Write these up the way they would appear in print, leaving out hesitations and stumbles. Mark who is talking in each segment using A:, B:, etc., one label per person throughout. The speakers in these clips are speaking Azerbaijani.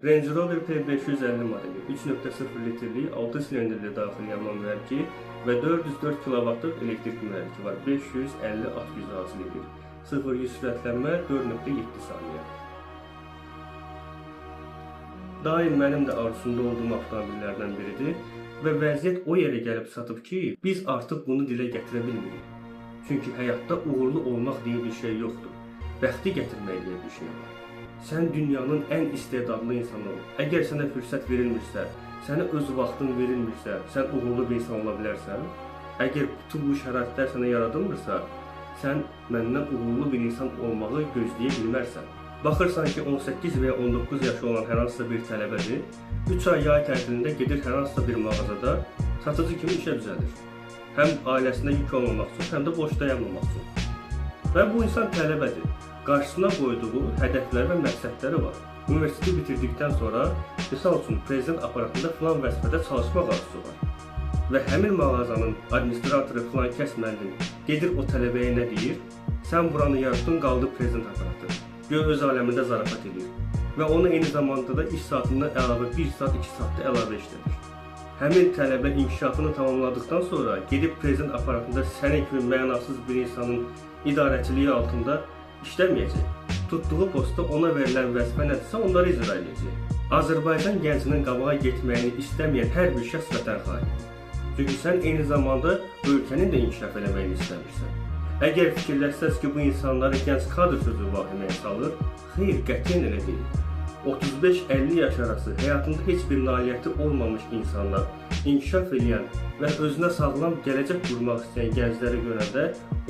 A: Range Rover P550 modeli 3.0 litrlik 6 silindrli daxili yanma mühərriki və 404 kVt-lıq elektrik mühərriki var. 550 at gücü hasil edir. 0-100 sürətlənmə 4.7 saniyə. Daim mənim də arzusunda olduğum avtomobillərdən biridir və vəziyyət o yerə gəlib çatıb ki, biz artıq bunu dilə gətirə bilmirik. Çünki həyatda uğurlu olmaq deyə bir şey yoxdur. Bəxti gətirmək deyə bir şey var. Sən dünyanın ən istedadlı insanı ol. Əgər sənə fürsət verilmirsə, sənə öz vaxtın verilmirsə, sən uğurlu bir insan ola bilərsən. Əgər bütün bu şəraitlər sənə yaradılmırsa, sən məndən uğurlu bir insan olmağı gözləyə bilmərsən. Baxırsan ki, 18 və ya 19 yaşı olan hər hansısa bir tələbədir, 3 ay yay tətilində gedir hər hansısa bir mağazada satıcı kimi işə düzəlir. Həm ailəsinə yük olmamaq üçün, həm də boş dayanmamaq üçün. Və bu insan tələbədir. Qarşısına qoyduğu hədəfləri və məqsədləri var. Universiteti bitirdikdən sonra, misal üçün, prezident aparatında filan vəzifədə çalışmaq arzusu var. Və həmin mağazanın administratoru filan kəs müəllim gedir o tələbəyə nə deyir? Sən buranı yaratdın, qaldı prezident aparatı. Göy öz aləmində zarafat edir. Və onu eyni zamanda da iş saatından əlavə 1 saat, 2 saatda əlavə işlədir. Həmin tələbə inkişafını tamamladıqdan sonra gedib prezident aparatında sənin kimi mənasız bir insanın idarəçiliyi altında işləməyəcək. Tutduğu postda ona verilən vəzifə nədirsə onları icra edəcək. Azərbaycan gəncinin qabağa getməyini istəməyən hər bir şəxs vətən xainidir. Çünki sən eyni zamanda ölkənin də inkişaf eləməyini istəmirsən. Əgər fikirləşsəz ki, bu insanları gənc kadr sözü vahiməyə salır, xeyr, qətiyyən elə deyil. 35-50 yaş arası həyatında heç bir nailiyyəti olmamış insanlar, inkişaf eləyən və özünə sağlam gələcək qurmaq istəyən gəncləri görəndə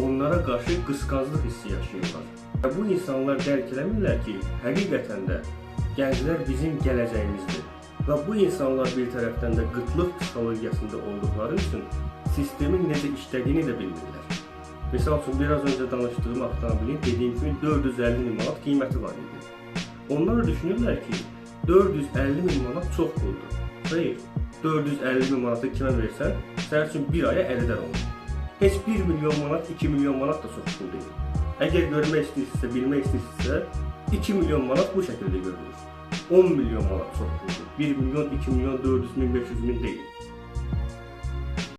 A: onlara qarşı qısqanclıq hissi yaşayırlar. Və bu insanlar dərk eləmirlər ki, həqiqətən də gənclər bizim gələcəyimizdir. Və bu insanlar bir tərəfdən də qıtlıq psixologiyasında olduqları üçün sistemin necə işlədiyini də bilmirlər. Misal üçün, biraz öncə danışdığım avtomobilin dediyim kimi 450 min manat qiyməti var idi. Onlar düşünürlər ki, 450 min manat çox puldur. Xeyr, 450 min manatı kimə versən, sənin üçün bir aya əridər onu. Heç 1 milyon manat, 2 milyon manat da çox pul deyil. Əgər görmək istəyirsinizsə, bilmək istəyirsinizsə, 2 milyon manat bu şəkildə görünür. 10 milyon manat çox puldur. 1 milyon, 2 milyon, 400 min, 500 min deyil.